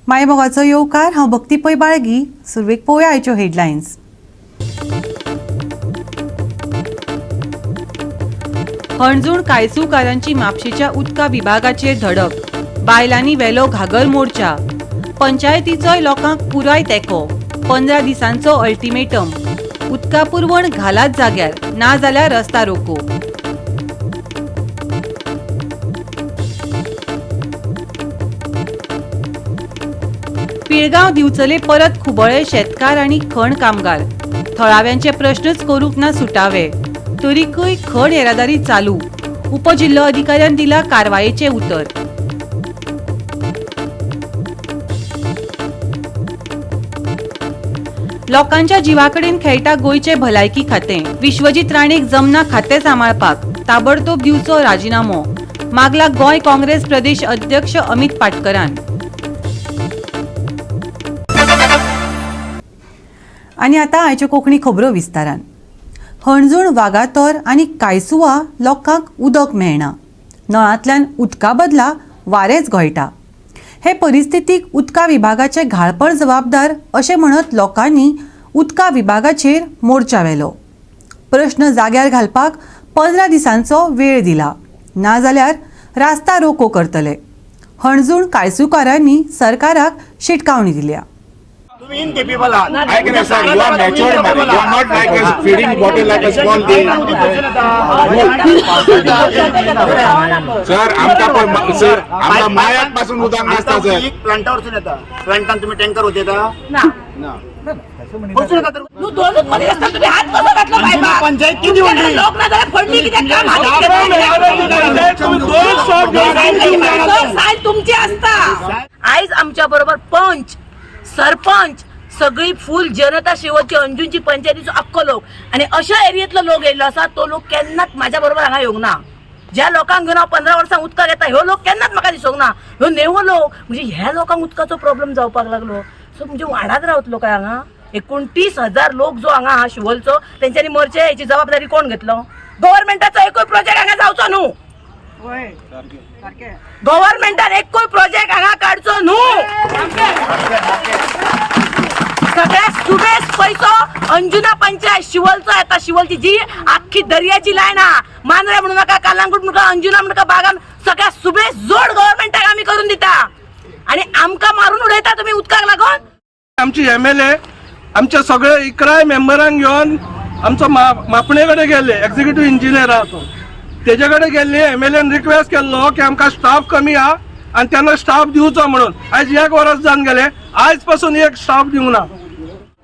मायमोगाचो येवकार. हांव भक्ती पै बाळगी. सुरवेक पळोवया आयच्यो हेडलायन्स. हणजूण कायसूकारांची म्हापशेच्या उदका विभागाचेर धडक. बायलांनी व्हेलो घागर मोर्चा. पंचायतीचोय लोकांक पुराय तेंको. 15 दिसांचो अल्टिमेटम. उदका पुरवण घालात जाग्यार, ना जाल्यार रस्ता रोको. पिळगांव दिवचले परत खुबळे शेतकार आनी खण कामगार. थळाव्यांचे प्रश्नच करूंक ना सुटावे, तरीकय खण येरादारी चालू. उपजिल्होधिकाऱ्यान दिला कारवायेचें उतर. लोकांच्या जिवाकडेन खेळटा गोंयचें भलायकी खातें. विश्वजीत राणेक जमना खातें सांबाळपाक, ताबडतोब दिवचो राजिनामो, मागला गोंय काँग्रेस प्रदेश अध्यक्ष अमित पाटकरान. आनी आतां आयच्यो कोंकणी खबरो विस्तारान. हणजूण, वागातोर आनी कायसुवा लोकांक उदक मेळना. नळांतल्यान उदका बदला वारेंच गळटा. हे परिस्थितीक उदका विभागाचे घाळपण जबाबदार अशें म्हणत लोकांनी उदका विभागाचेर मोर्चा व्हेलो. प्रश्न जाग्यार घालपाक 15 दिसांचो वेळ दिला, नाजाल्यार रास्ता रोको करतले. हणजूण कायसूकारांनी सरकाराक शिटकावणी दिल्या. तुम्ही इनकेपेबल आहात. I can sir, you are matured man. You are not like a feeding bottle like a small thing. Sir, आमकां पण सर, आमकां मायाक पासून उदक नासता सर. प्लांटावरसून येता. प्लांटान तुम्ही टँकर होते का ना. खंयसून येता तर? तू दोनच मनीस असता, तुम्ही हात कसो घातलो बायबा? पंचायत किती व्हडली? लोक ना जाल्यार पडली कित्याक? काम हातीक घेतलें. सायल तुमची आसता. आयज आमच्या बरोबर पंच, सरपंच, सगळी फूल जनता, शिवची अंजूनची पंचायतीचो अख्खो लोक आणि अशा एरियेतलो लोक येयल्लो आसा. तो लोक केन्नाच माझ्या बरोबर हांगा येवंक ना. ज्या लोकांक घेवन हांव 15 वर्सां उदकाक येता, ह्यो लोक केन्नाच म्हाका दिसूंक ना. ह्यो नेवो लोक म्हणजे ह्या लोकांक उदकाचो प्रॉब्लेम जावपाक लागलो. सो म्हणजे वाडात रावतलो काय हांगा? 29,000 लोक जो हांगा आहा शिवलचो, तेंच्यांनी मरचे हेची जबाबदारी कोण घेतलो? गव्हर्मेंटाचो एकूय प्रोजेक्ट हांगा जावचो न्हू. गव्हर्मेंटान एकूय प्रोजेक्ट हांगा काडचो न्हू. सगळ्या सुबेस पैसो अंजुना पंचायत शिवलचो येता. शिवलची जी आख्खी दर्याची लायन हा, मांद्रे म्हणू नाका, कालांगूट म्हणू नका, अंजुना म्हणू नका, बागान, सगळ्या सुबेस जोड गव्हर्मेंटाक आमी करून दिता आणि आमकां मारून उडयता तुम्ही उदकाक लागून. आमची एमएलए आमच्या सगळे 11 मेंबरांक घेवन आमचो मापणे कडेन गेल्ले. एक्झिक्युटीव इंजिनियर आहा तो, तेजे कडेन गेल्ले. एमएलएन रिक्वेस्ट केल्लो की आमकां स्टाफ कमी आहा आनी त्यांना स्टाफ दिवचो म्हणून. आयज एक वर्स जावन गेले, आयज पासून एक स्टाफ दिवंक ना.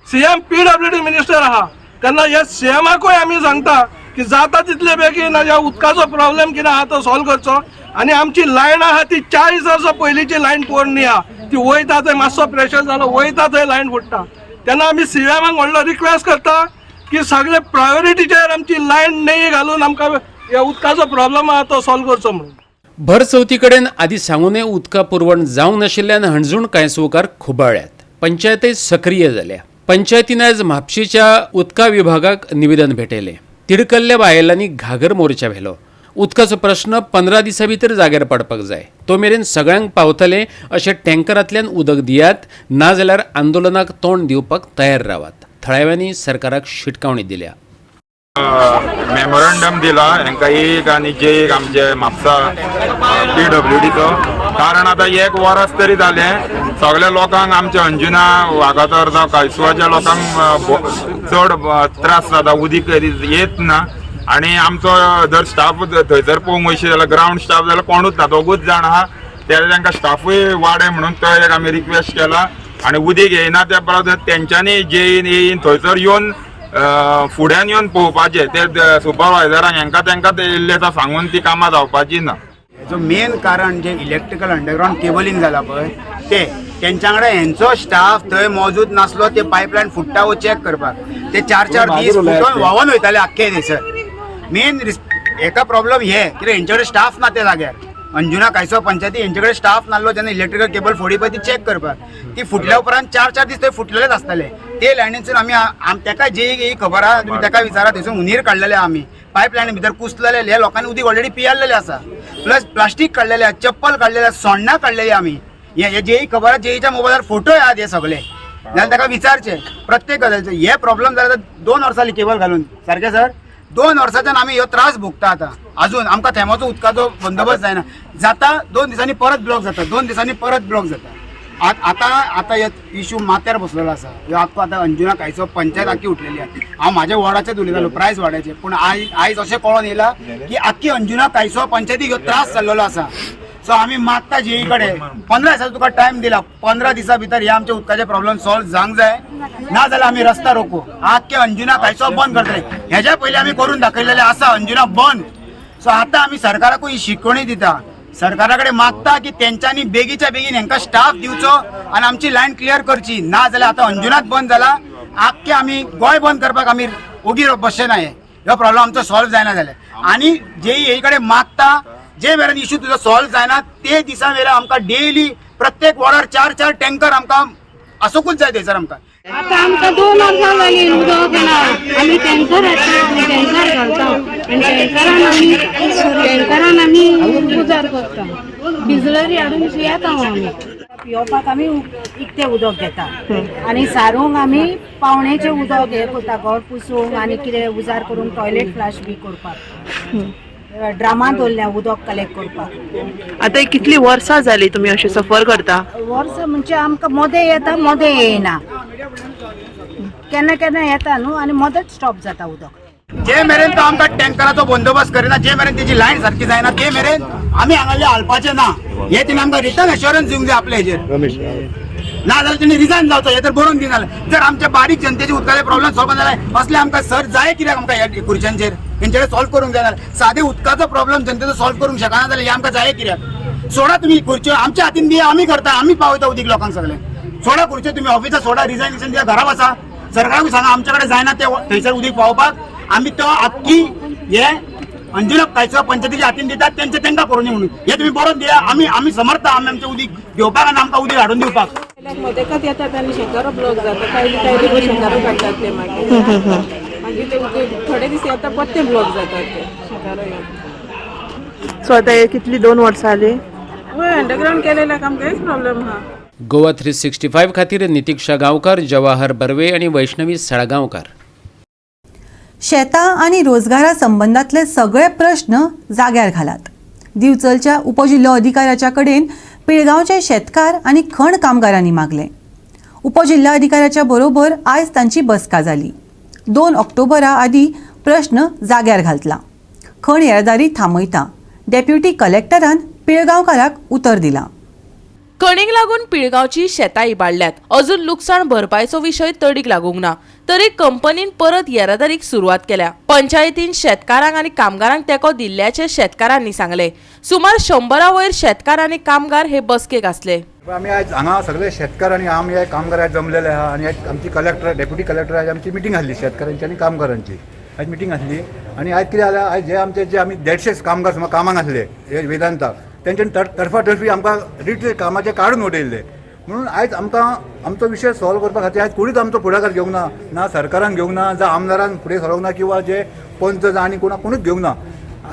सीएम पीडब्ल्यूडी मिनिस्टर आहा, तेन्ना हे सीएमाकूय आमी सांगता की जाता तितले बेगीन ह्या उदकाचो प्रॉब्लेम कितें आहा तो सॉल्व करचो. आनी आमची लायन आहा ती 40 वर्सां पयलींची लायन पोरणी आहा. ती वयता थंय मातसो प्रेशर जालो, वयता थंय लायन फुट्टा. तेन्ना आमी सीएमाक व्हडलो रिक्वेस्ट करता की सगळे प्रायोरिटीचेर आमची लायन नेयी घालून आमकां ह्या उदकाचो प्रॉब्लेम आहा तो सॉल्व करचो म्हणून. भर चवथी कडेन आदी सांगूनय उदका पुरवण जावंक नाशिल्ल्यान हणजूण कांयसुवकार खुबाळ्यात. पंचायतय सक्रीय जाल्या. पंचायतीन आयज म्हापशेच्या उदका विभागाक निवेदन भेटयलें. तिडकल्ल्या बायलांनी घागर मोर्चा व्हेलो. उदकाचो प्रश्न 15 दिसां भितर जाग्यार पडपाक जाय, तो मेरेन सगळ्यांक पावतले अशें टँकरांतल्यान उदक दियात, नाजाल्यार आंदोलनाक तोंड दिवपाक तयार रावात, थळाव्यांनी सरकाराक शिटकावणी दिल्या. मेमोरंडम दिला हेंका एक आनी जे एक आमचे म्हापसा पीडब्ल्यूडीचो. कारण आतां एक वर्स तरी जालें, सगळ्या लोकांक आमच्या अंजुना, वागातोर जावं कायसुवाच्या लोकांक चड त्रास जाता. उदीक येत ना आनी आमचो जर स्टाफ थंयसर पळोवंक वयशी जाल्यार ग्रावंड स्टाफ जाल्यार कोणूच ना, दोगूच जाण आहा. ते तांकां स्टाफूय वाडय म्हणून तो एक आमी रिक्वेस्ट केला. आनी उदीक येयना त्या परत तेंच्यांनी जे येयन थंयसर येवन फुड्यान येवन पळोवपाचें. ते सुपरवायझरांक हेंकां तेंकां ते येयल्ले आसा सांगून ती कामां जावपाची ना. हेजो मेन कारण जे इलेक्ट्रिकल अंडरग्रावंड केबलिंग जाला पळय, ते तेंच्या वांगडा हेंचो स्टाफ थंय मौजूद नासलो. ते पायपलायन फुट्टा वो चॅक करपाक ते चार चार दीस फुटोन व्हांवोन वयताले आख्खे थंयसर. मेन हेका प्रॉब्लम हे कित्याक हेंचे कडेन स्टाफ ना त्या जाग्यार. अंजुना कायसो पंचायती हेंचे कडेन स्टाफ नासलो जेन्ना इलेक्ट्रिकल केबल फोडी पळय ती चॅक करपाक. ती फुटल्या उपरांत चार चार दीस थंय फुटलेलेच आसताले. ते लायनीसून आमी तेका जे ही खबर आहा, तुमी तेका विचारा. थंयसून हुनीर काडलेले आमी, पायपलायनी भितर कुसलेले. हे लोकांनी उदीक ऑलरेडी पियारलेले आसा. प्लस प्लास्टीक काडलेले आहा, चप्पल काडलेले आहा, सोण्णां काडलेली आमी. हे जेई खबर आहा, जेईच्या मोबायलार फोटो आहात हे सगळे, जाल्यार ताका विचारचे प्रत्येक गजालीचो. हे प्रॉब्लम जाल्यार 2 वर्सां जाली केबल घालून, सारकें सर? 2 वर्सांच्यान आमी ह्यो त्रास भोगता. आतां अजून आमकां थेंबाचो उदकाचो बंदोबस्त जायना, जाता 2 दिसांनी परत ब्लॉक जाता, 2 दिसांनी परत ब्लॉक जाता. आतां आतां हे इशू माथ्यार बसलेलो आसा. ह्यो आख्खो आतां अंजुना कायसो पंचायत आख्खी उठलेली आहा. हांव म्हाज्या वॉर्डाचेच उलयतालो, प्रायस वाड्याचे, पूण आयज अशें कळोन येयला की आख्खी अंजुना कायसो पंचायतीक ह्यो त्रास जाल्लेलो आसा. सो आमी मागता जेई कडेन 15 दिसांचो तुका टायम दिला, 15 दिसां भितर हे आमचे उदकाचे प्रॉब्लम सॉल्व जावंक जाय, ना जाल्यार आमी रस्ता रोको, आख्खे अंजुना कायसो बंद करतले. हेज्या पयलीं आमी करून दाखयलेलें आसा अंजुना बंद. सो आतां आमी सरकाराकूय ही शिकवणी दिता, सरकारा कडेन मागता की तेंच्यांनी बेगीच्या बेगीन हेंकां स्टाफ दिवचो आनी आमची लायन क्लियर करची, ना जाल्यार आतां अंजुनात बंद जाला, आख्खे आमी गोंय बंद करपाक आमी ओगी बसचे ना. हे ह्यो प्रॉब्लम आमचो सॉल्व जायना जाल्यार. आनी जेई हे कडेन मागता, जे मेरेन इशू तुजो सॉल्व जायना ते दिसा मेरेन आमकां डेली प्रत्येक वॉर्डार 4-4 टँकर आमकां आसूंकूच जाय थंयसर आमकां. आतां आमकां 2 वर्सां जालीं उदक येना, आमी टँकर हाडटा आनी टँकर घालता आनी टँकरान आमी उजार करता, बिजलरी हाडून पियेता आमी. पियोवपाक आमी इकतें उदक घेता आनी सारूंक आमी पावणेचें उदक हें करता, घर पुसूंक आनी कितें उजार करूंक, टॉयलेट फ्लश बी करपाक ड्रामा दवरल्या उदक कलेक्ट करपाक. आता कितली वर्सां जाली तुमी अशें सफर करता? वर्स म्हणजे आमकां मोदें येता, मोदें येयना, केन्ना केन्ना येता न्हू आनी मोदेंच स्टॉप जाता उदक. जे मेरेन तो आमकां टँकराचो बंदोबस्त करिना, जे मेरेन तेजी लायन सारकी जायना, ते मेरेन आमी हांगासरले हालपाचें ना. हे तिणें आमकां रिटर्न एश्योरन्स दिवंक जाय आपले हेजेर, ना जाल्यार तेणी रिजायन जावचो, हे तर बरोवन दिना. जर आमच्या बारीक जनतेचे उदकाचे प्रॉब्लम सॉल्व जाल्यार असले आमकां सर जाय कित्याक आमकां ह्या खुर्च्यांचेर? हेंचे सॉल्व करूंक जाय जाल्यार सादे उदकाचो प्रॉब्लम जनतेचो सॉल्व करूंक शकना जाल्यार हे आमकां जाय कित्याक? सोडा तुमी खुर्च्यो, आमच्या हातीन दिया, आमी करता, आमी पावयता उदीक लोकांक सगळें. सोडा खुर्च्यो तुमी, ऑफिसा सोडा, रिजायनेशन दिया, घरा वचा. सरकाराकूय सांगा आमच्या कडेन जायना ते थंयसर उदीक पावोवपाक, आमी तो आख्खी हे अंजुना कायसो पंचायतीच्या हातीन दितात, तेंचे तेंकां करूं न्ही म्हणून हे तुमी बरोवन दिया. आमी आमी समर्थ आमी आमचें उदीक घेवपाक आनी आमकां उदीक हाडून दिवपाक. मदेकात येतात आनी शेकारो ब्लॉक जाता, कांय कांय शेकारो काडटात ते, मागीर मागीर ते थोडे दीस येता परते ब्लॉक जातात ते शेकारो येवन. सो आता हे कितली 2 वर्सां जाली? हय, अंडरग्रावंड केलेल्याक आमकां कांयच प्रॉब्लम आहा. गोवा 365 खातीर नितिक्षा गांवकार, जवाहर बर्वे आनी वैष्णवी साळगांवकार. शेतां आनी रोजगारा संबंदांतले सगळे प्रश्न जाग्यार घालात. दिवचलच्या उपजिल्लो अधिकाऱ्याच्या कडेन पिळगांवचे शेतकार आनी खण कामगारांनी मागलें. उपजिल्हाधिकाऱ्याच्या बरोबर आयज तांची बसका जाली. 2 ऑक्टोबरा आदीं प्रश्न जाग्यार घालतला, खण येरादारी थांबयता, डेप्युटी कलेक्टरान पिळगांवकाराक उतर दिलां. खणीक लागून पिळगांवची शेतां इबाडल्यात. अजून लुकसाण भरपायचो विशय तडीक लागूंक ना, तरी कंपनीन परत येरादारीक सुरवात केल्या. पंचायतीन शेतकारांक आनी कामगारांक तेंको दिल्ल्याचें शेतकारांनी सांगलें. सुमार 100 वयर शेतकार आनी कामगार हे बसकेक आसले. आमी आयज हांगा सगळे शेतकार आनी आमी कामगार आयज जमलेले आहा आनी आयज आमची कलेक्टर, डेप्युटी कलेक्टर आयज आमची मिटींग आसली, शेतकारांची आनी कामगारांची आयज मिटींग आसली. आनी आयज कितें जालें, आयज जे आमचे जे आमी 150 कामगार सुमार कामाक आसले हे वेदांताक, तेंच्यानी तर्फातर्फी आमकां रिटे कामाचे काडून उडयल्ले. म्हणून आयज आमकां आमचो विशय सॉल्व करपा खातीर आयज कोणीच आमचो फुडाकार घेवंक ना, ना सरकारान घेवंक ना, जावं आमदारान फुडें सरोंक ना, किंवा जे पंच जावं आनी कोणा कोणूच घेवंक ना.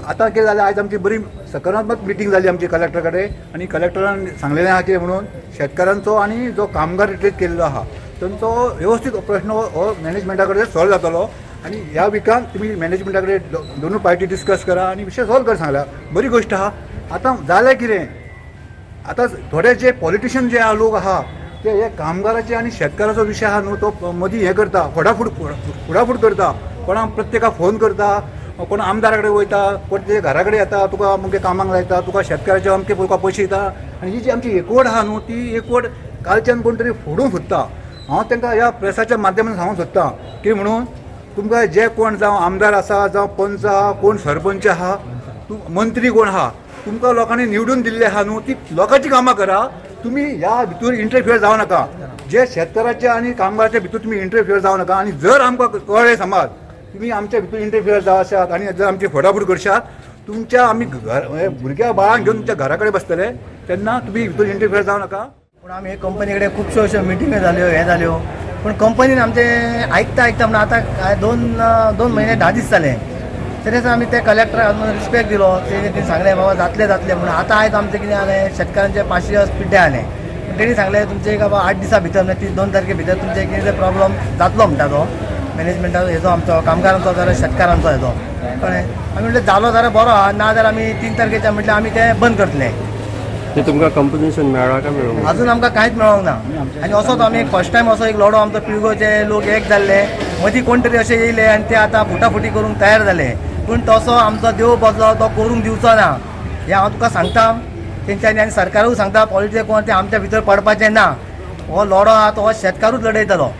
आतां कितें जालें, आयज आमची बरी सकारात्मक मिटींग जाली आमची कलेक्टर कडेन आनी कलेक्टरान सांगलेलें आहा कितें म्हणून शेतकारांचो आनी जो कामगार रिट्रेट केल्लो आहा तांचो वेवस्थीत प्रश्न हो मॅनेजमेंटा कडेन सॉल्व जातलो आनी ह्या विकान तुमी मॅनेजमेंटा कडेन दोनूय पार्टी डिस्कस करा आनी विशय सॉल्व कर सांगला. बरी गोश्ट आहा. आतां जालें कितें, आतां थोडे जे पॉलिटिशियन जे आहा लोक आहा ते हे कामगाराचे आनी शेतकाराचो विशय आहा न्हू तो मदीं हें करता, फोडाफूड फुडाफूड करता, कोणाक प्रत्येकाक फोन करता, कोण आमदारा कडेन वयता, कोण तेच्या घरा कडेन येता, तुका अमके कामाक लायता, तुका शेतकाराचे अमके तुका पयशे दिता. आनी ही जी आमची एकवट आहा न्हू ती एकवट कालच्यान कोण तरी फोडूंक सोदता. हांव तांकां ह्या प्रेसाच्या माध्यमांतल्यान सांगूंक सोदता की म्हणून तुमकां जे कोण जावं आमदार आसा, जावं पंच आहा, कोण सरपंच आहा, मंत्री कोण आहा, तुमकां लोकांनी निवडून दिल्ले आहा न्हू ती लोकांची कामां करा. तुमी ह्या भितूर इंटरफियर जावं नाका. जे शेतकाराच्या आनी कामगाराच्या भितूर तुमी इंटरफियर जावं नाका. आनी जर आमकां कळ्ळें समज तुमी आमच्या भितूर इंटरफियर जावशात आनी जर आमची फोडाफूड करशात, तुमच्या आमी घर भुरग्या बाळांक घेवन तुमच्या घरा कडेन बसतले तेन्ना तुमी भितूर इंटरफियर जावं नाका. पूण आमी हे कंपनी कडेन खुबश्यो अश्यो मिटिंग्यो जाल्यो, हें जाल्यो, पूण कंपनीन आमचें आयकता आयकता म्हणून आतां काय दोन म्हयने 10 दीस जाले. तरीच आमी ते कलेक्टराक रिस्पेक्ट दिलो, तेणी सांगलें बाबा जातलें जातलें म्हणून. आतां आयज आमचें कितें जालें, शेतकारांचे 500 पिड्ड्यार जालें. पूण तेणी सांगलें तुमचे बाबा 8 दिसां भितर म्हणजे 2 तारखे भितर तुमचे कितें प्रॉब्लम जातलो म्हणटा तो मॅनेजमेंटाचो हेजो आमचो कामगारांचो जाल्यार शेतकारांचो हेजो कळ्ळें. आमी म्हटलें जालो जाल्यार बरो आहा, ना जाल्यार आमी 3 तारखेच्या म्हटल्यार आमी तें बंद करतले. ते तुमकां कंपन्सेशन मेळ्ळां काय मेळूंक? अजून आमकां कांयच मेळोंक ना. आनी असोच आमी फर्स्ट टायम असो एक लढो आमचो पिळगोचे लोक एक जाल्ले, मदीं कोण तरी अशे येयले आनी ते आतां फुटाफुटी करूंक तयार जाले. पूण तसो आमचो देव बदलो तो करूंक दिवचो ना हें हांव तुका सांगता तेंच्यांनी. आनी सरकारूय सांगता पॉलिटिक्स कोण ते आमच्या भितर पडपाचें ना. हो लढो आहा तो हो शेतकारूच लडयतलो.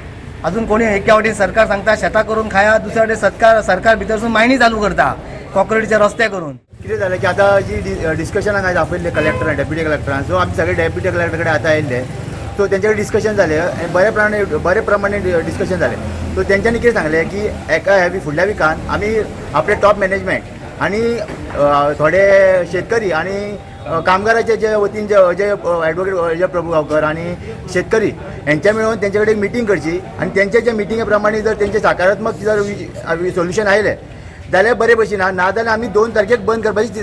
अजून कोणी एके वाटेन सरकार सांगता शेतां करून खाया, दुसऱ्या वाटेन सरकार भितरसून मायणी चालू करता कॉक्रिटीचे रस्ते करून. कितें जालें की आतां जी डिस्कशनाक आयज आपयल्ले कलेक्टरान डेप्युटी कलेक्टरान, सो आमी सगळे डेप्युटी कलेक्टर कडेन आतां आयिल्ले. सो तेंचे कडेन डिस्कशन जालें आनी बरे प्रमाणे डिस्कशन जालें. सो तेंच्यांनी कितें सांगलें की एका ह्या फुडल्या विकान आमी आपले टॉप मॅनेजमेंट आनी थोडे शेतकरी आनी कामगाराचे जे वतीन जे अजय एडवोकेट अजय प्रभू गांवकर आनी शेतकरी हेंच्या मेळून तेंचे कडेन मिटींग करची आनी तेंचे जे मिटिंगे प्रमाणे जर तेंचे सकारात्मक जर सोल्युशन आयलें जाल्यार बरे भशेन, ना जाल्यार आमी 2 तारखेक बंद करपाची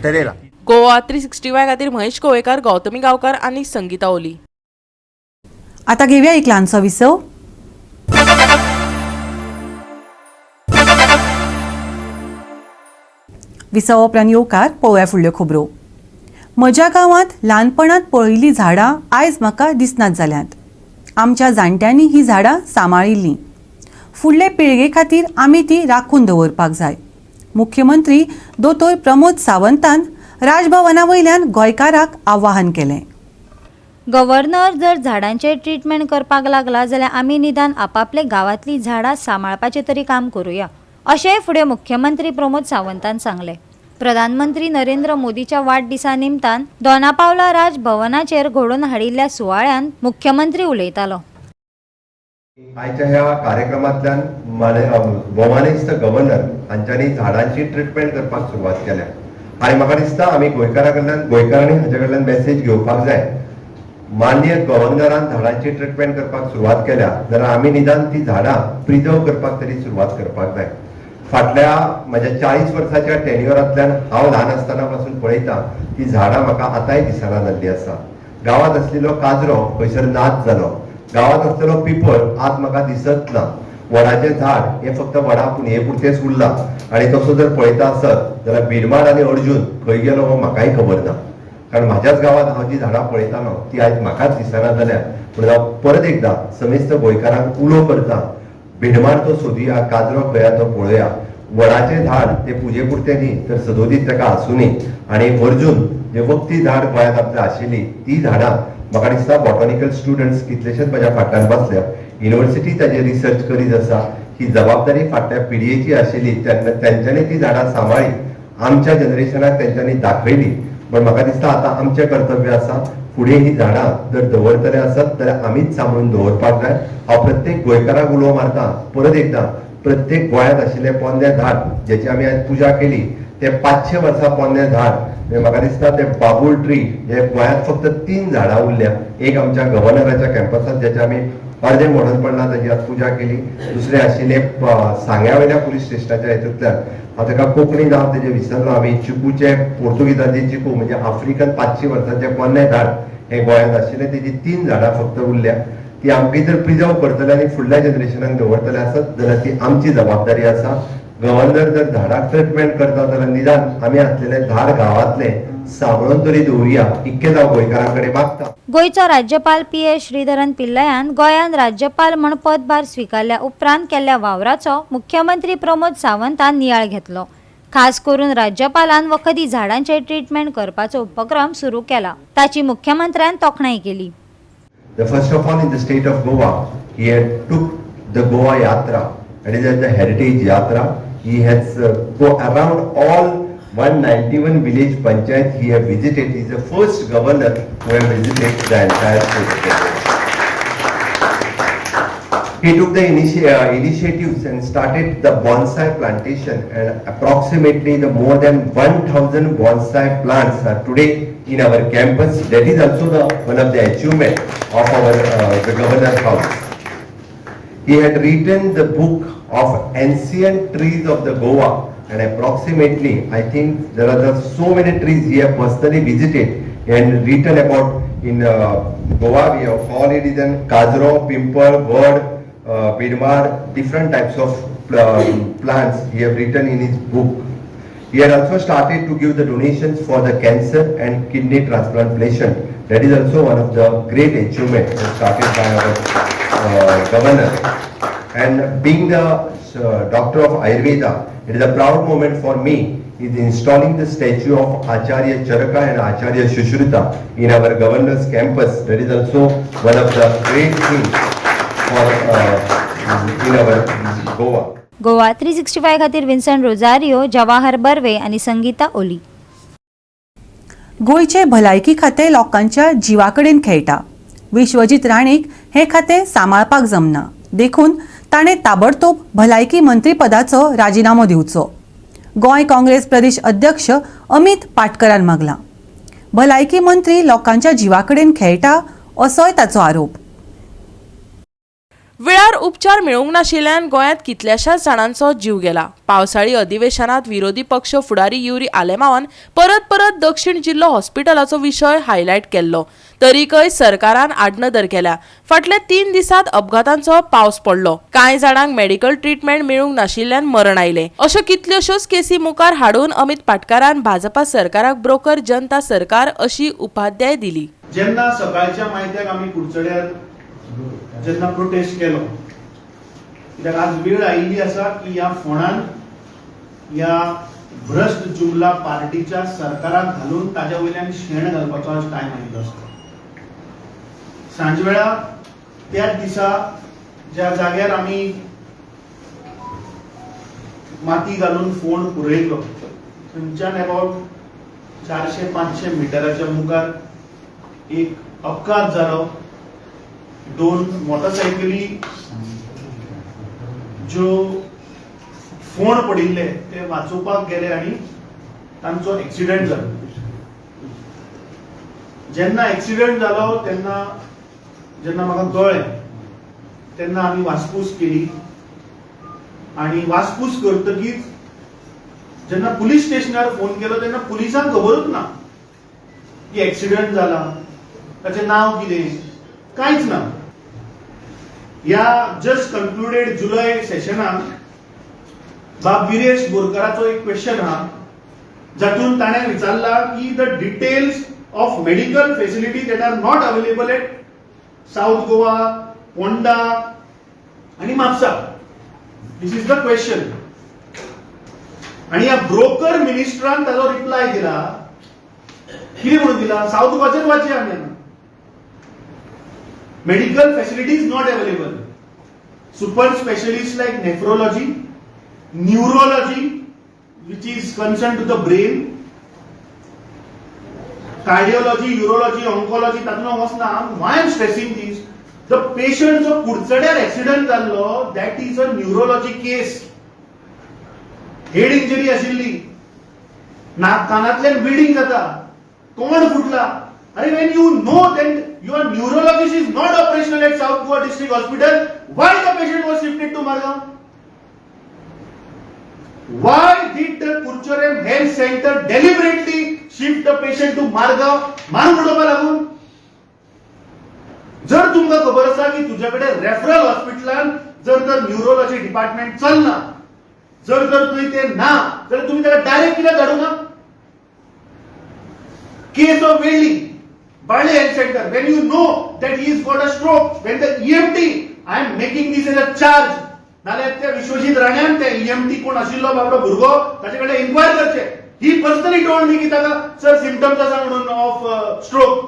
ठरयलां. गोवा 365 खातीर महेश कोवेकार, गौतमी गांवकार आनी संगीता ओली. आता घेऊया एक ल्हानसो विसव. विसव उपरांत येवकार पळोवया फुडल्यो खबरो. म्हज्या गांवांत ल्हानपणांत पळयिल्लीं झाडां आयज म्हाका दिसनात जाल्यांत. आमच्या जाणट्यांनी ही झाडां सांबाळिल्लीं. फुडले पिळगे खातीर आमी ती राखून दवरपाक जाय. मुख्यमंत्री दोतोर प्रमोद सावंतान राजभवना वयल्यान गोंयकाराक आवाहन केलें. गव्हर्नर जर झाडांचेर ट्रिटमेंट करपाक लागला जाल्यार आमी निदान आपापले गांवांतलीं झाडां सांबाळपाचें तरी काम करुया, अशेंय फुडें मुख्यमंत्री प्रमोद सावंतान सांगलें. प्रधानमंत्री नरेंद्र मोदीच्या वाडदिसा निमतान दोनापावला राजभवनाचेर घडोवन हाडिल्ल्या सुवाळ्यांत मुख्यमंत्री उलयतालो. आयच्या ह्या कार्यक्रमांतल्यान भोवमानेस्त गव्हर्नर हांच्यांनी झाडांची ट्रिटमेंट करपाक सुरवात केल्या आनी म्हाका दिसता आमी गोंयकारां कडल्यान, गोंयकारांनी हाच्या कडल्यान मॅसेज घेवपाक जाय. मान्य गव्हर्नरान झाडांची ट्रिटमेंट करपाक सुरवात केल्या जाल्यार आमी निदान ती झाडां प्रिजर्व करपाक तरी सुरवात करपाक जाय. फाटल्या म्हज्या 40 वर्साच्या टेन्युअरांतल्यान हांव ल्हान आसतना पासून पळयता ती झाडां म्हाका आतांय दिसना जाल्ली आसा. गांवांत आसलेलो काजरो खंयसर नाच जालो, गांवांत आसलेलो पिपळ आज म्हाका दिसत ना. वडाचें झाड हें फक्त वडा पुनये पुरतेंच उरलां आनी तसो जर पळयता आसत जाल्यार भिरमाड आनी अर्जून खंय गेलो हो म्हाकाय खबर ना, कारण म्हाज्याच गांवांत हांव जी झाडां पळयतालो ती आयज म्हाकाच दिसना जाल्या. पूण हांव परत एकदां समेस्त गोंयकारांक उलो करता, भिडमाड तो सोदुया, काजरो खंय आहा तो पळोवया. वडाचें झाड तें पुजे पुरतें न्ही तर सदोदीत ताका आसुनी आनी अर्जून जे वखदी झाड गोंयांत आपल्या आशिल्ली ती झाडां म्हाका दिसता बॉटॉनिकल स्टुडंट्स कितलेशेच म्हज्या फाटल्यान बसल्या, युनिवर्सिटी ताजेर रिसर्च करीत आसा. ही जबाबदारी फाटल्या पिळगेची आशिल्ली, तेंच्यांनी ती झाडां सांबाळ्ळी, आमच्या जनरेशनाक तेंच्यांनी दाखयली. पण म्हाका दिसता आतां आमचें कर्तव्य आसा फुडें ही झाडां जर दवरतले आसत जाल्यार आमीच सांबाळून दवरपाक जाय. हांव प्रत्येक गोंयकाराक उलो मारता परत एकदां, प्रत्येक गोंयांत आशिल्लें पोन्नें झाड जेची आमी आयज पुजा केली ते 500 वर्सां पोन्नें झाड, म्हाका दिसता ते बाबूल ट्री हे गोंयांत फक्त 3 झाडां उरल्या. एक आमच्या गव्हर्नराच्या कॅम्पसांत ज्याचे आमी अर्दें मोडून पडला ताजी आज पुजा केली, दुसरें आशिल्लें सांग्या वयल्या पुलीस स्टेशनाच्या हेतूंतल्यान, हांव ताका कोंकणी नांव तेजें विसरलो, आमी चिकूचे पोर्तुगीजांचे चिकू म्हणजे आफ्रिकन 500 वर्सांचें पोन्नें झाड हें गोंयांत आशिल्लें, तेजी 3 झाडां फक्त उरल्या. ती आमकां जर प्रिजर्व करतले आनी फुडल्या जनरेशनाक दवरतले आसत जाल्यार ती आमची जबाबदारी आसा. गव्हर्नर जर झाडाक ट्रिटमेंट करता जाल्यार निदान आमी आसलेले झाड गांवांतले सांबाळून तरी दवरुया, इतकेंच हांव गोंयकारां कडेन मागता. गोंयचो राज्यपाल पी.एस. श्रीधरन पिल्लयान गोंयांत राज्यपाल म्हण पदभार स्विकारल्या उपरांत केल्ल्या वावराचो मुख्यमंत्री प्रमोद सावंतान नियाळ घेतलो. खास करून राज्यपालान वखदी झाडांचे ट्रिटमेंट करपाचो उपक्रम सुरू केला, ताची मुख्यमंत्र्यान तोखणाय केली. The first of all in the state of Goa, he had took the Goa Yatra, that is the heritage yatra. He has go around all 191 village panchayat he have visited. He is the first governor who have visited the entire state of Goa. He took the initiatives and started the bonsai plantation, and approximately the more than 1000 bonsai plants are today in our campus. That is also the one of the achievement of our the governor's house. He had written the book of ancient trees of the Goa, and approximately I think there are so many trees he have personally visited. and written about in Goa we have call it is an Kajro, Pimpal, Vad, Bidmar, different types of plants he have written in his book. He had also started to give the donations for the cancer and kidney transplantation. That is also one of the great achievement started by our governor. And being the doctor of Ayurveda, it is a proud moment for me is installing the statue of Acharya Charaka and Acharya Sushruta in our governor's campus. That is also one of the great things for in our Goa. Goa 365 खातीर Vinson Rosario, जवाहर बर्वे आनी संगीता ओली. गोंयचे भलायकी खातें लोकांच्या जिवा कडेन खेळटा. विश्वजीत राणेक हें खातें सांबाळपाक जमना, देखून ताणें ताबडतोब भलायकी मंत्रीपदाचो राजिनामो दिवचो, गोंय काँग्रेस प्रदेश अध्यक्ष अमित पाटकरान मागलां. भलायकी मंत्री लोकांच्या जिवा कडेन खेळटा असोय ताचो आरोप. वेळार उपचार मेळूंक नाशिल्ल्यान गोंयांत कितल्याशाच जाणांचो जीव गेला. पावसाळी अधिवेशनात विरोधी पक्ष फुडारी युरी आलेमावान परत परत दक्षिण जिल्लो हॉस्पिटलाचो विशय हायलायट केल्लो, तरीकय सरकारान आडनदर केल्या. फाटल्या 3 दिसांत अपघातांचो पावस पडलो. कांय जाणांक मेडिकल ट्रिटमेंट मेळूंक नाशिल्ल्यान मरण आयलें. अश्यो कितल्योश्योच केसी मुखार हाडून अमित पाटकारान भाजपा सरकाराक ब्रोकर जनता सरकार अशी उपाध्याय दिली. जेन्ना सकाळच्या मायत्याक आमी कुडचड्यार जेन्ना प्रोटेस्ट केलो, कित्याक आज वेळ आयिल्ली आसा की ह्या फोंडान ह्या भ्रश्ट जुमला पार्टीच्या सरकाराक घालून ताज्या वयल्यान शेण घालपाचो आज टायम आयिल्लो आसा. सांजवेळा त्याच दिसा ज्या जाग्यार आमी माती घालून फोंड पुरयलो थंयच्यान अबाउट 400-500 मिटराच्या मुखार एक अपघात जालो. 2 मोटरसायकली ज्यो फोंड पडिल्ले ते वाचोवपाक गेले आनी तांचो एक्सिडेंट जालो. जेन्ना एक्सिडेंट जालो तेन्ना जेन्ना म्हाका कळ्ळें तेन्ना आमी वासपूस केली आनी वासपूस करतकीच जेन्ना पुलीस स्टेशनार फोन केलो तेन्ना पुलिसांक खबरूच ना की एक्सिडेंट जाला, ताचें नांव कितें, कांयच ना. ह्या जस्ट कंक्लुडेड जुलय सेशनाक बाब विरेश बोरकराचो एक क्वेश्चन आहा जातून ताणें विचारला की the details of medical facility that are not available at South Goa, Ponda आनी Mapusa. This is the question. आनी ह्या ब्रोकर मिनिस्टरान ताजो रिप्लाय दिला. कितें म्हणून दिला? सावथ गोवाचेर वाचया आमी. Medical facilities not available. Super specialists like nephrology, neurology, which is concerned to the brain, cardiology, urology, oncology, तातूंत वचना. Why I am stressing this? The patient जो कुडचड्यार एक्सिडंट जाल्लो, that is a neurology case. Head injury आशिल्ली, नाक कानांतल्यान bleeding जाता, तोंड फुटला. अरे when you know that your neurologist is not operational at South Goa District Hospital, why the patient was shifted to Margao? Why did the Curchorem Health Center deliberately shift the patient to Margao? मारून उडोवपा लागून. जर तुमकां खबर आसा की तुज्या कडेन referral हॉस्पिटलान जर तर न्यूरोलॉजी डिपार्टमेंट चलना, जर तर थंय ते ना जाल्यार तुमी ताका डायरेक्ट कित्याक धाडूं ना? Case of Velli, Balli Health Center, when you know that he has got a stroke, when the EMT, I am making this as a charge, नाल्यार त्या विश्वजीत राण्यान त्या EMT कोण आशिल्लो बाबडो भुरगो ताचे कडेन इन्क्वायर करचे. ही पर्सनली टोल्ड मी की ताका सर सिमटम्स आसा म्हणून ऑफ स्ट्रोक.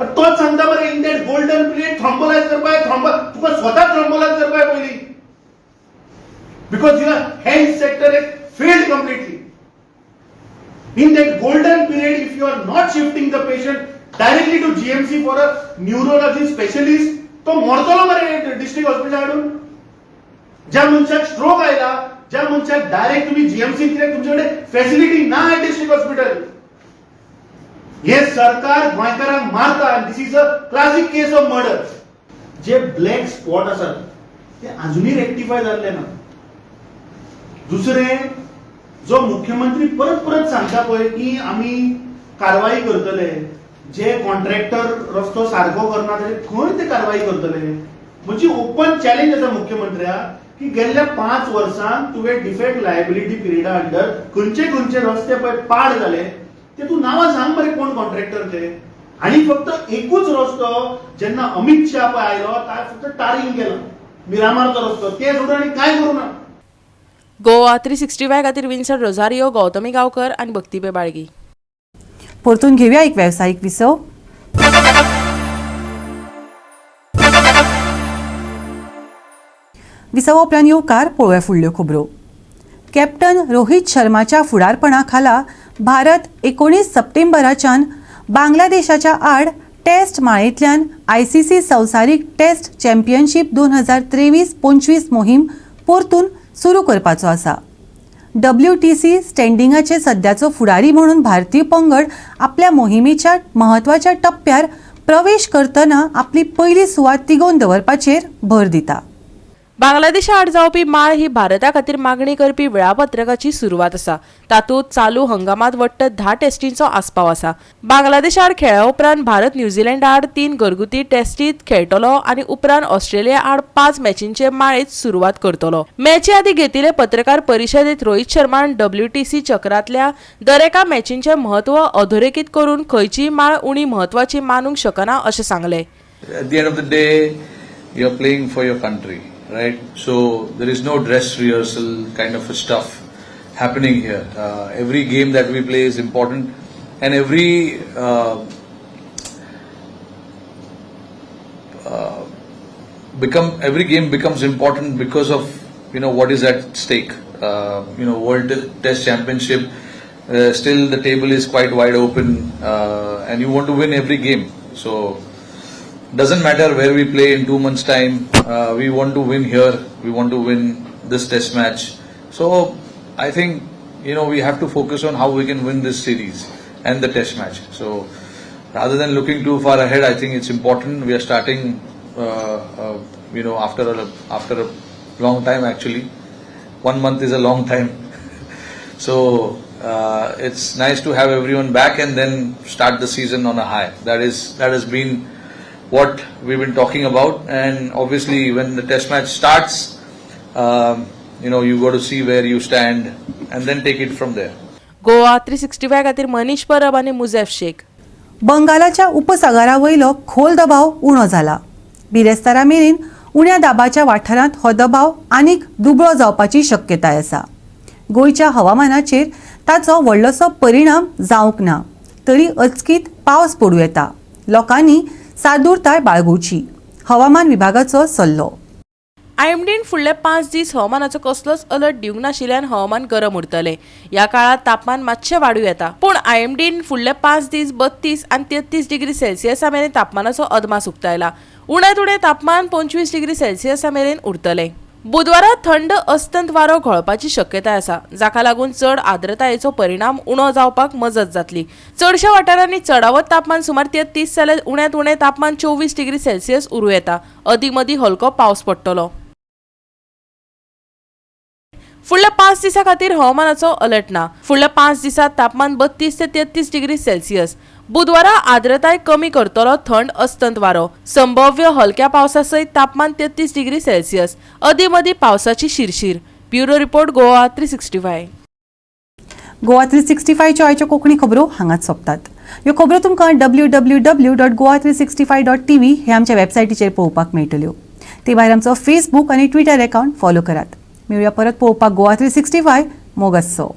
तोच सांगता बरें, in that golden period thrombolyse करपाक, तुका स्वता थ्रोम्बोलायज करपाक पयलीं, because your health sector एक failed completely. In that golden period, if you are not shifting the patient directly to GMC for a neurology specialist, तो मरतलो मरे डिस्ट्रिक्ट हॉस्पिटल हाडून. ज्या मनशाक स्ट्रोक आयला, ज्या मनशाक डायरेक्ट तुम्ही जीएमसी कित्याक तुमचे कडेन फॅसिलिटी ना डिस्ट्रिक्ट हॉस्पिटल. हे सरकार गोंयकारांक मारता. This is a classic case of murder. J black spot आसात ते अजुनूय रेक्टिफाय जाल्ले ना. दुसरें, जो मुख्यमंत्री परत परत सांगता पळय की आमी कारवाई करतले? जे कॉन्ट्रॅक्टर रस्तो सारको करना ताजेर खंय ते कारवाई करतले? म्हजी ओपन चॅलेंज आसा मुख्यमंत्र्याक की गेल्ल्या 5 वर्सांत तुवें डिफेक्ट लायबिलिटी पिरियडा अंडर खंयचे खंयचे रस्ते पळय पाड जाले ते तूं नांवां सांग मरे, कोण कॉन्ट्रॅक्टर ते. आणि फक्त एकूच रस्तो जेन्ना अमित शाह पळय आयलो ताका फक्त टारींग केलो, मिरामारचो रस्तो, ते सोडून आनी कांय करूं ना. गोवा 365 खातीर विन्सन रोझारियो, गौतमी गांवकर आनी भक्तिबे बाळगी. परतून घेवया एक वेवसायीक विसव. विसवा उपरांत येवकार. पळोवया फुडल्यो खबरो. कॅप्टन रोहित शर्माच्या फुडारपणा खाला भारत 19 सप्टेंबराच्यान बांगलादेशाच्या आड टेस्ट माळेंतल्यान आयसीसी संवसारीक टेस्ट चॅम्पियनशीप 2023-25 मोहीम परतून सुरू करपाचो आसा. डब्ल्यूटीसी स्टँडिंगाचे सद्याचो फुडारी म्हणून भारतीय पंगड आपल्या मोहिमेच्या म्हत्वाच्या टप्प्यार प्रवेश करतना आपली पयली सुवात तिगोवन दवरपाचेर भर दिता. बांगलादेशा आड जावपी माळ ही भारता खातीर मागणी करपी वेळापत्रकाची सुरवात आसा. तातूंत चालू हंगामांत वट्ट 10 टेस्टींचो आस्पाव आसा. बांगलादेशा आड खेळ्या उपरांत भारत न्यूझीलंडा आड 3 घरगुती टेस्टीत खेळटलो आनी उपरांत ऑस्ट्रेलिया आड 5 मॅचींचे माळेंत सुरवात करतलो. मॅची आदी घेतिल्ले पत्रकार परिशदेंत रोहित शर्मान डब्ल्यूटीसी चक्रांतल्या दरेका मॅचींचें म्हत्व अधोरेखीत करून खंयचीय माळ उणी म्हत्वाची मानूंक शकना अशें सांगलें. At the end of the day, you're playing for your country, right? So there is no dress rehearsal kind of a stuff happening here. Every game that we play is important, and every every game becomes important because of what is at stake. World Test Championship. Still, the table is quite wide open, and you want to win every game. So doesn't matter where we play in 2 months' time. We want to win here. We want to win this test match. So I think we have to focus on how we can win this series and the test match. So rather than looking too far ahead, I think it's important. We are starting, after a long time actually. 1 month is a long time. So it's nice to have everyone back and then start the season on a high. That has been what we've been talking about, and obviously when the test match starts, you got to see where you stand and then take it from there. Goa 365 खातीर मनीष परब आनी मुजेफ शेख. बंगालाच्या उपसागरा वयलो खोल दबाव उणो जाला. बिरेस्तारा मेरेन उण्या दाबाच्या वाठारांत हो दबाव आनीक दुबळो जावपाची शक्यताय आसा. गोंयच्या हवामानाचेर ताचो व्हडलोसो परिणाम जावंक ना तरी अचकीत पावस पडूं येता. लोकांनी सादूरताय बाळगुची, हवामान विभागाचो सल्लो. आयएमडीन फुडले 5 दीस हवामानाचो कसलोच अलर्ट दिवंक नाशिल्ल्यान हवामान गरम उरतलें. ह्या काळांत तापमान मातशें वाडूं येता, पूण आयएमडीन फुडले 5 दीस 32 आनी 33 डिग्री सेल्सियसा मेरेन तापमानाचो अदमास उक्तायला. उण्यांत उणें तापमान 25 डिग्री सेल्सियसा मेरेन उरतलें. बुधवारा थंड अस्तंत वारो घोळपाची शक्यताय आसा, जाका लागून चड आर्द्रतायेचो परिणाम उणो जावपाक मजत जातली. चडश्या वाठारांनी चडावत तापमान सुमार 33 जाल्यार उण्यांत उणें तापमान 24 डिग्री सेल्सियस उरूं येता. अदीं मदीं हलको पावस पडटलो. फुडल्या 5 दिसां खातीर हवामानाचो अलर्ट ना. फुडल्या 5 दिसांत तापमान 32 ते 33 डिग्री सेल्सियस. बुधवारा आर्द्रताय कमी करतलो थंड अस्तंत वारो. संभाव्य हलक्या पावसा सयत तापमान 33 डिग्री सेल्सियस. अदीं मदीं पावसाची शिरशीर. Bureau report, Goa 365. Goa 365च्यो आयच्यो कोंकणी खबरो हांगाच सोंपतात. ह्यो खबरो तुमकां www.goa365.tv हे आमच्या वेबसायटीचेर पळोवपाक मेळटल्यो. ते भायर आमचो फेसबूक आनी ट्विटर अकावंट फॉलो करात. मेळुया परत पळोवपाक गोवा 365. मोग आसचो.